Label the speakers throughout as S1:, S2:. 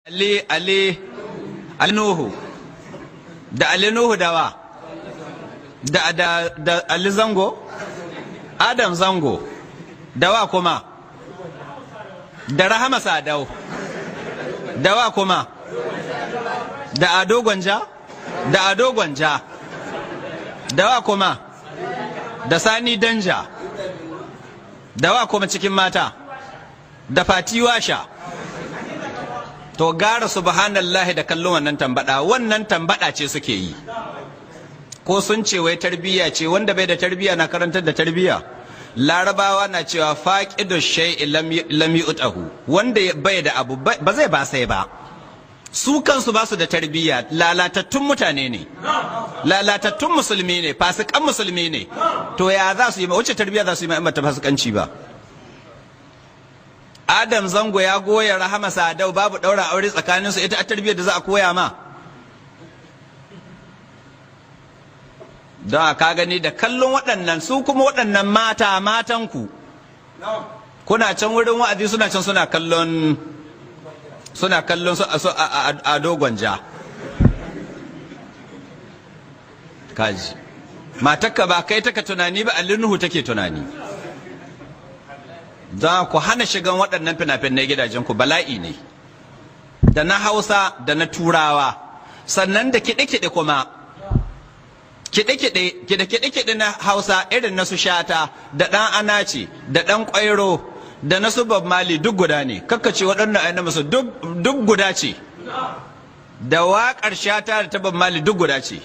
S1: Ali Ali Ali Nuhu da Ali Nuhu dawa da Ali Zango, Adam Zango, dawa kuma da Rahama Sadau, dawa kuma da Ado Gwanja, da Ado Gwanja, dawa kuma da Sani Danja, dawa kuma cikin mata da Fati Washa. To gara subhanallahi da kallon wannan tambada, wannan tambada ce suke yi. Ko sun ce wai tarbiyya ce, wanda bai da tarbiyya na karantar da tarbiyya. Larabawa na cewa faqidu shay'i lam yu'tahu, wanda bai da abu ba zai ba sai ba. Su kansu ba su da tarbiyya, lalatattun mutane ne, lalatattun musulmi ne, fasikan musulmi ne. To ya za su yi, wace tarbiyya za su yi ma ta fasikanci ba? Adam Zango ya goya Rahama Sadau, babu daura aure tsakaninsu, ita a tarbiyyar da za a koya ma? Don ka gani da kallon waɗannan, su kuma waɗannan mata, matanku kuna can wurin wa'azi, suna can suna kallon, suna kallon su a dogon ja. Kaji matakka ba kai taka tunani ba, Alinuhu take tunani. Za ku hana shigan waɗannan fina-finai gidajen ku, bala'i ne, da na Hausa da na Turawa, sannan da kiɗe-kiɗe kuma, kiɗe-kiɗe, kiɗe-kiɗe na Hausa irin na su Shata da ɗan Anace da ɗan Ƙwairo da na su Bob Marley, duk guda ne. Kakkace waɗannan ainihin musu, duk guda ce. Da waƙar Shata da ta Bob Marley duk guda ce,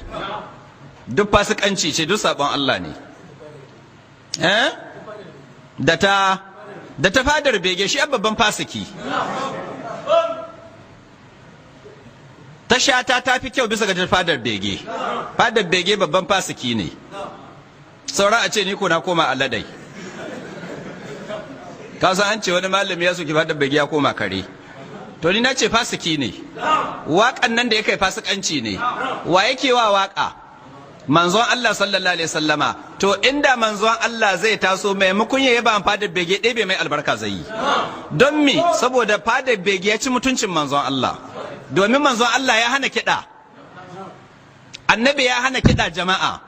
S1: duk fasikanci ce, duk sabon Allah ne. Eh, da ta fadar bege, shi babban fasiki. Ta Shata ta fi kyau bisa ga fadar bege. Fadar bege babban fasiki ne. Sauran a ce ni ko na koma aladai. Ka san an ce wani malami ya soki fadar bege ya koma kare. To ni na ce fasiki ne. Waƙan nan da ya kai fasikanci ne. Wa yake wa waƙa? Manzon Allah sallallahu alaihi sallama. To inda manzon Allah zai taso, maimakon ya yaba fadar bege, ɗebe mai albarka zai yi. Don me? Saboda fadar bege ya ci mutuncin manzon Allah, domin manzon Allah ya hana kiɗa. Annabi ya hana kiɗa. Jama'a,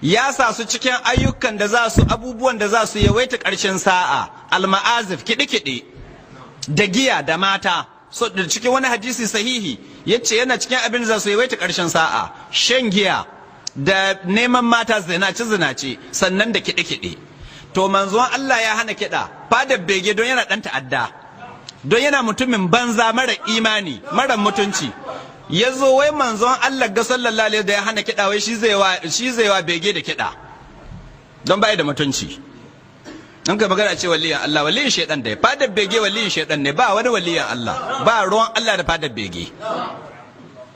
S1: ya sa su cikin ayyukan da za su, abubuwan da za su yawaita ƙarshen sa'a: alma'azif, kiɗe-kiɗe, da giya, da mata. So da cikin wani hadisi sahihi yace yana cikin abin da za su yawaita ƙarshen sa'a: shan giya da neman mata, zinace zinace, sannan da kiɗe-kiɗe. To manzon Allah ya hana kiɗa. Fadar bege, don yana ɗan ta'adda, don yana mutumin banza, mara imani, mara mutunci, ya zo wai manzon Allah ga sallallahu alaihi da ya hana kiɗa, wai shi zai wa bege da kiɗa, don bai da mutunci. In ka magana ce waliyan Allah, waliyin shaidan da fadar bege, waliyin shaidan ne, ba wani waliyan Allah, ba ruwan Allah da fadar bege.